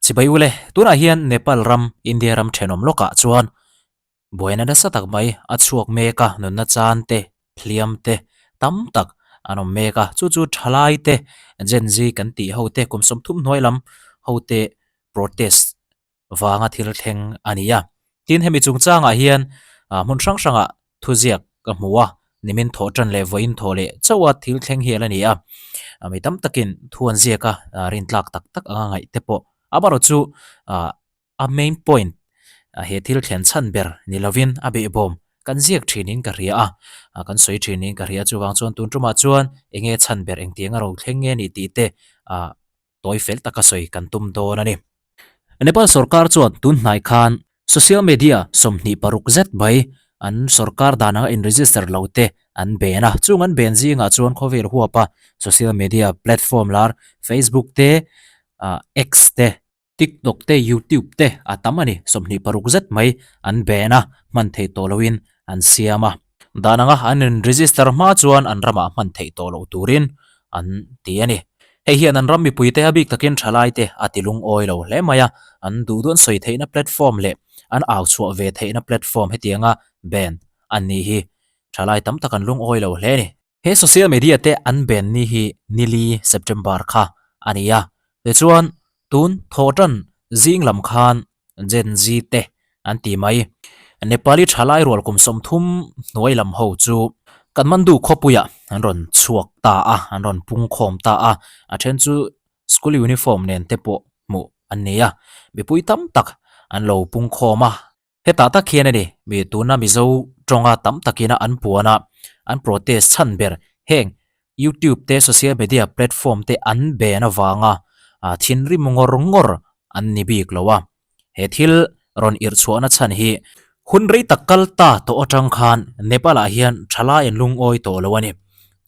Chibai ule, tunah hian Nepal ram, India ram thenawm lawkah chuan buaina nasa tak mai a chhuak mek a, nunna chan te, hliam te tam tak an awm mek a, chu chu thalai te, Gen Z kan tih ho te, kum 30 hnuai lam ho te protest vanga thil thleng a ni a. Tin, hemi chungchangah hian hmun hrang hrangah thuziak ka hmu a, nimin thawh tan leh vawiin thawh leh chauha thil thleng hial a ni a. Mi tam takin thu an ziak a, rintlak tak tak anga ngaih te pawh amaherawhchu a main point he thil thlen chhan ber ni lovin a behbawm kan ziak thinin ka hria a, kan sawi thinin ka hria a. Chuvang chuan tun tumah chuan enge chhan ber engtiang a ro thleng nge ni tih te tawi fel taka sawi kan tum dawn a ni. Nepal sorkar chuan tun hnai khan social media 26 zet mai an sorkar dan anga in-register lo te an ben a, chung an ben zingah chuan khawvel huapa social media platform lar Facebook te, X te, TikTok te, YouTube te a tam a ni, 26 zet mai an ben a, hman theih tawh loin an siam a. Dan anga an in-register hma chuan an ramah hman theih tawh loh turin an ti a ni. Hei hian an ram mipuite a bik takin thalaite a ti lungawi lo hle mai a, an duh duh an sawi theihna platform leh an au chhuah ve theihna platform hetianga ban an nih hi thalai tam tak an lungawi lo hle a ni. He social media te an ban ni hi nili September kha a ni a, tichuan tun thawhtan zing lam khan Gen Z te an ti mai. Nepali thalai rual kum 30 hnuai lam ho chu Kathmandu khawpuiah an rawn chhuak ta a, an rawn pung khawm ta a, a then chu school uniform nen te pawh hmuh an ni a, mipui tam tak an lo pung khawm a. Hetah tak hian a ni, mi tuna Mizo tawnga tam takina an puan a, an protest chhan ber heng YouTube te social media platform te an ben avanga thinrim ngawr ngawr an ni bik lo a. He thil rawn irh chhuahna chhan hi hun rei tak kal ta tawh atang khan Nepal ah hian thalai an lungawi tawh lo a ni.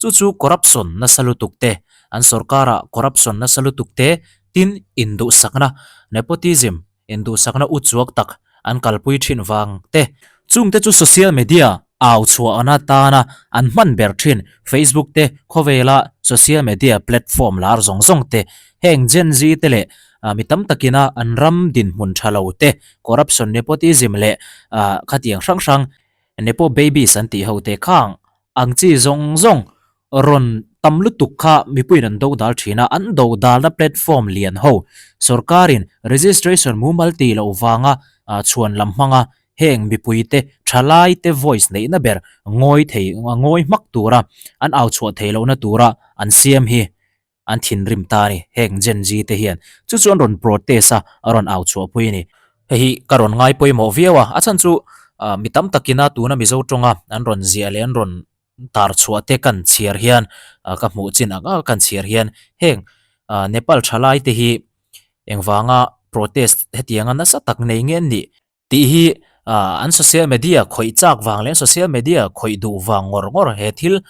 Chu chu corruption nasa lutuk te, an sorkar ah corruption nasa lutuk te, tin induhsakna, nepotism, Induhsakna u chuak tak an kalpui thin vang te. Chungte chu social media au chhuahna tana an hman ber thin Facebook te, khawvela social media platform lar zawng zawng te, heng Gen Z te leh mi tam takina an ram dinhmun tha lo te, corruption, nepotism leh khatiang hrang hrang nepo babies an tih ho te khang ang chi zawng zawng rawn tam lutuk kha mipuiin an do dal thin a, an do dalna platform lian ho sorkarin registration mumal tih loh vanga chhuan lam hmanga heng mipuite thalaite voice neihna ber ngawi thei ngawi hmak tura an au chhuah theih lohna tura an siam hi an thinrim ta a ni, heng Gen Z te hian chu chu an rawn protest a, a rawn au chhuah pui a ni. Hei hi ka rawn ngai pawimawh viau a, a chhan chu mi tam takina tuna Mizo tawnga an rawn ziah leh an rawn tar chhuah te kan chhiar hian ka hmuh chin ang ang kan chhiar hian heng Nepal thalai te hi engvanga protest hetianga nasa tak nei nge an nih tih hi an social media khawih chak vang leh social media khawih duh vang ngawr ngawr he thil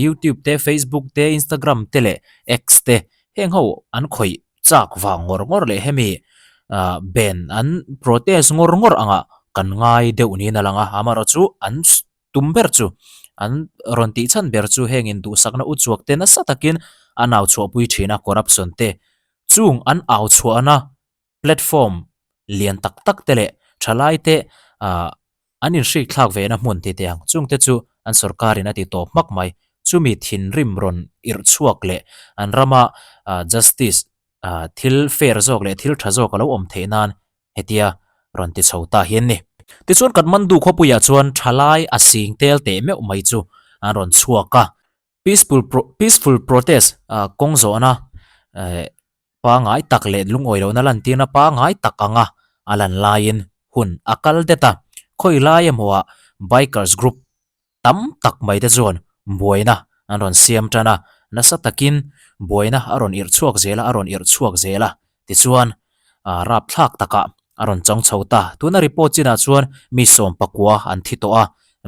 youtube te facebook te instagram te leh x te heng ho an khawih chak vang ngawr ngawr leh hemi ben an protest ngawr ngawr angah kan ngai deuh niin a lang a amaherawhchu an tum ber chu an rawn tih chhan ber chu heng induhsakna u chuak te nasa takin an au chhuahpui thin a corruption te chung an au chhuahna platform lian tak tak te leh thalai te ah an inhrik thlak ve na hmun ti teh ang chung te chu an sorkar in a ti tawp hmak mai chumi thinrim rawn irh chhuak leh an rama ah justice ah thil fair zawk leh thil tha zawk a lo awm theih nan hetia rawn ti chho ta hian ni. Tichuan Kathmandu khawpuiah chuan thalai a sing tel teh meuh mai chu an rawn chhuak a, peaceful peaceful protest kawng zawhna pangai tak leh lungawi lohna lantirna pangai tak anga a lan laiin hun a kal det a, khawi lai emaw ah bikers group tam tak mai te chuan buaina an rawn siam tan a, nasa takin buaina a rawn irh chhuak zel a, a rawn irh chhuak zel a, tichuan ah rapthlak takah a rawn chawng chho ta. Tuna report chinah chuan mi 19 an thi tawh a,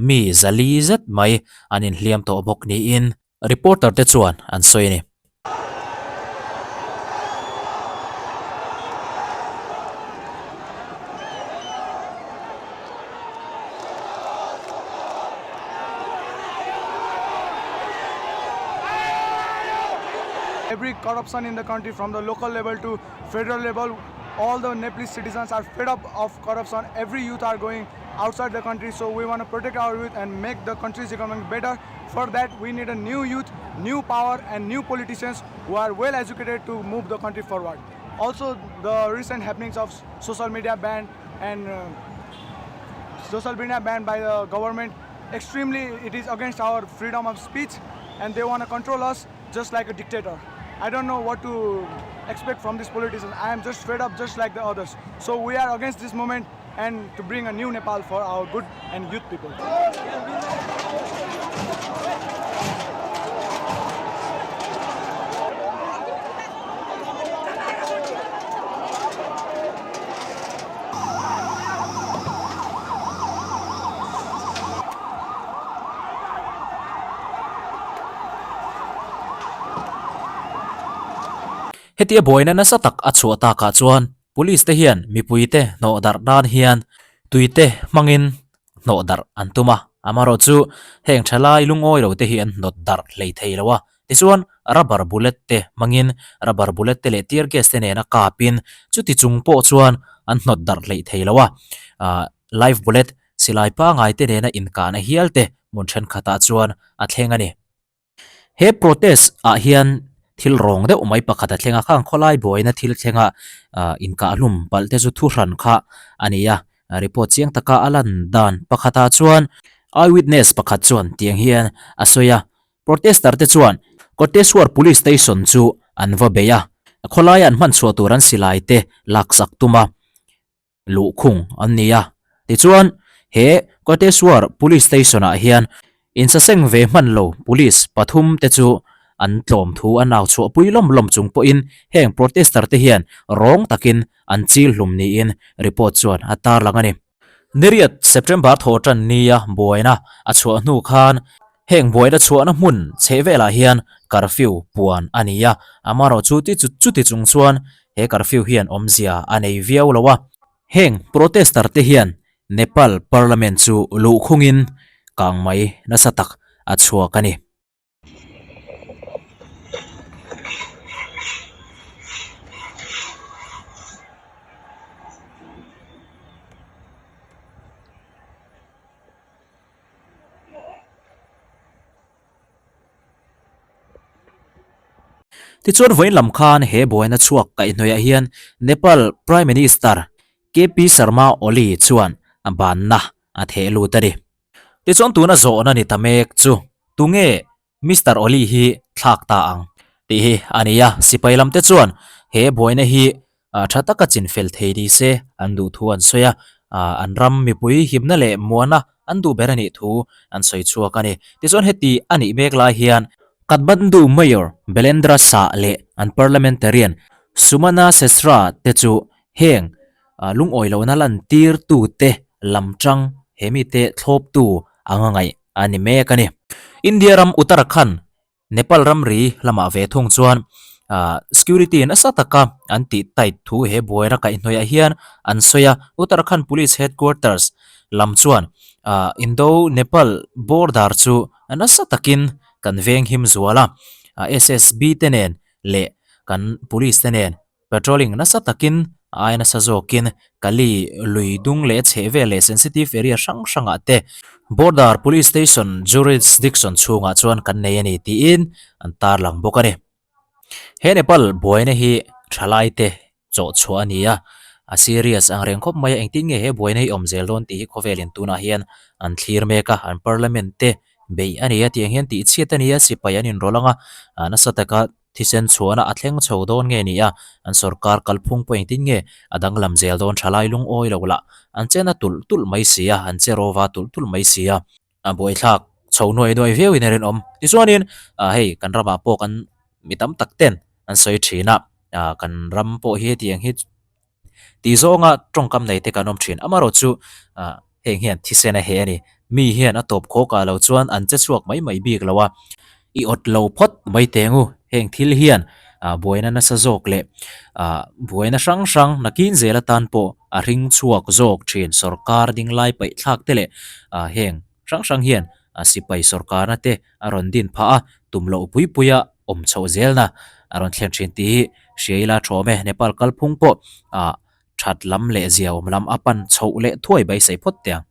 mi 400 zet mai an inhliam tawh bawk niin reporter te chuan an sawi a ni. Every corruption in the country from the local level to federal level. All the Nepalese citizens are fed up of corruption. Every youth are going outside the country. So we want to protect our youth and make the country's economy better. For that, we need a new youth, new power, and new politicians who are well educated to move the country forward. Also, the recent happenings of social media ban and social media ban by the government, extremely it is against our freedom of speech, and they want to control us just like a dictator. I don't know what to expect from these politicians. I am just fed up just like the others. So we are against this movement and to bring a new Nepal for our good and youth people. Hetia buaina nasa tak a chhuah takah chuan Police te hian mipui te hnawh darh nan hian tui te hmangin hnawh darh an tum a, amaherawh chu heng thalai lungawi lo te hi an hnawt darh hlei thei lo a, tichuan rubber bullet te hmangin rubber bullet te leh tear gas te nena kapin chuti chung pawh chuan an hnawt darh hlei thei lo a, ah live bullet silai pangai te nena inkahna hial te hmun thenkhatah chuan a thleng a ni. He protest ah hian thil rawng deuh mai pakhat a thleng a khang khawlai buaina thil thleng a ah inkahlum palh te chu thu hran kha a ni a report chiang taka a lan dan pakhatah chuan eyewitness pakhat chuan tiang hian a sawi a protester te chuan Koteswar police station chu an va bei a khawlaia an hman chhuah tur an silai te laksak tum a. luhkhung an ni a. Tichuan, he Koteswar Police Station ah hian insaseng ve hman lo Police pathum te chu an tlawm thu a nau chhuahpui lawm lawm chung pawhin heng protester te hian rawng takin an chil hlum niin report chuan a tarlang a ni. Niriat September thaw tan nia buaina a chhuah hnu khan Heng buaina chhuahna hmun chheh velah hian curfew puan a ni a, amaherawhchu ti chuti chung chuan he curfew hian awmzia a nei viau lo a. Heng protester te hian Nepal parliament chu luhkhungin kangmai nasa tak a chhuak a ni. Tichuan vawiin lam khan he buaina chhuak kaihhnawihah hian Nepal Prime Minister KP Sharma Oli chuan banna a theh lut a ni. Tichuan tuna zawhna ni ta mek chu tunge Mister Oli hi thlak ta ang tih hi a ni a, sipai lam te chuan he buaina hi tha taka chinfel thei ni se an duh thu an sawi a, an ram mipui himna leh muana an duh ber a nih thu an sawi chhuak a ni. Tichuan heti a nih mek lai hian Kathmandu Mayor Belendra Shah leh an parliamentarian Sumana Sesra te chu heng lungawi lohna lantirtute lam tang he mite thlawptu anga ngaih a ni mek a ni. India ram Uttarakhand, Nepal ramri lamah ve thung chuan security nasa taka an tih tight thu he buaina kaihhnawihah hian an sawi a. Uttarakhand Police Headquarters lam chuan Indo-Nepal border chu nasa takin kan venghim zual a, SSB te nen leh kan police te nen Patrolling nasa takin a ai nasa zawkin Kali lui dung leh chheh vel leh sensitive area hrang hrangah te Border Police Station jurisdiction chhungah chuan kan nei a ni tiin an tarlang bawk a ni. He Nepal buaina hi thalai te chawh chhuah a ni a, a serious ang reng khawp mai a, engtin nge he buaina hi awm zel dawn tih hi khawvelin tunah hian an thlir mek a, an parliament te beih a ni a tiang hian tihchhiat a ni a, sipai an inrawlh ang a, nasa taka Thisen chhuahna a thleng chho dawn nge ni a, an sorkar kalphung pawh engtin nge a danglam zel dawn thalai lungawi lo lah an che na tulh tulh mai si a, an che rawva tulh tulh mai si a, a buaithlak chho nuai nuai viau in a rinawm. Tichuanin hei kan ramah pawh kan mi tam tak ten an sawi thin a, kan ram pawh hi hetiang hi Tih zawnga tawngkam nei te kan awm thin. Amaherawh chu heng hian thisen a heh a ni. Mi hian a tawp khawk ah lo chuan an che chhuak mai mai bik lo a. I awt lo phawt mai teng u. Heng thil hian buaina nasa zawk leh buaina hrang hrang nakin zel atan pawh a hring chhuak zawk thin. Sorkar ding lai paih thlak te leh heng hrang hrang hian sipai sorkarna te a rawn din phah a, tum loh pui puia awm chhoh zelna a rawn thlen thin tih hi hria ila tha awm e. Nepal kalphung pawh ah that lam leh zia awm lam a pan chhoh leh thuai beisei phawt teh ang.